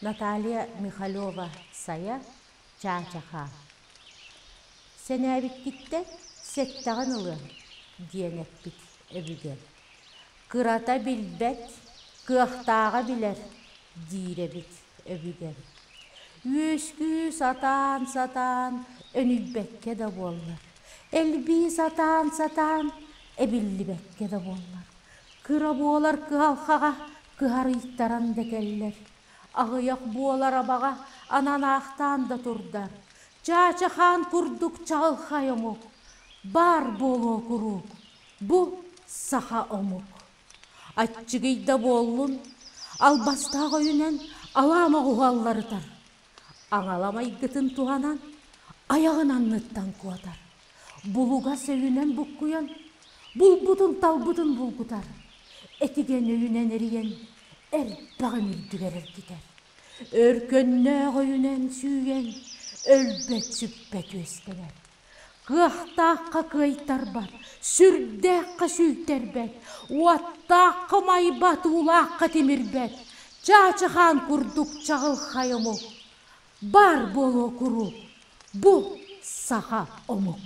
Наталья Михалева Сайа Чаачахаа Сэнээбиккиттэн сэттэҕин ылыам диэн эппит өбүгэм. Кырата билбэт, кыахтааҕа билэр диир эбит өбүгэм. Үөскүү сатаан-сатаан өнүйбэккэ да буоллар, элбии сатаан-сатаан эбиллибэккэ да буоллар, кыра буолар кыһалҕаҕа кыһарыйтаран да кэллэр, аҕыйах буолар абаҕа ананаахтаан да турдар, Чаачахаан курдук чаҕылхай омук баар буолуо куруук, бу саха омук. Аччыгый да буоллун, албастаах өйүнэн алаама оҕуһу алларытар, аҥала майгытын туһанан айаҕын анныттан куотар, булугас өйүнэн буккуйан булбутун-талбытын булгутар, этигэн өйүнэн эрийэн эрбэҕин үрдүгэр эргитэр, өркөннөөх өйүнэн сүүйэн өлбөт-сүппэт үөстэнэр. Кыахтаахха кыайтарбат, сүрдээххэ сүүйтэрбэт, уоттаахха умайбат, уулаахха тимирбэт, Чаачахаан курдук чаҕылхай омук баар буолуо куруук, бу саха омук.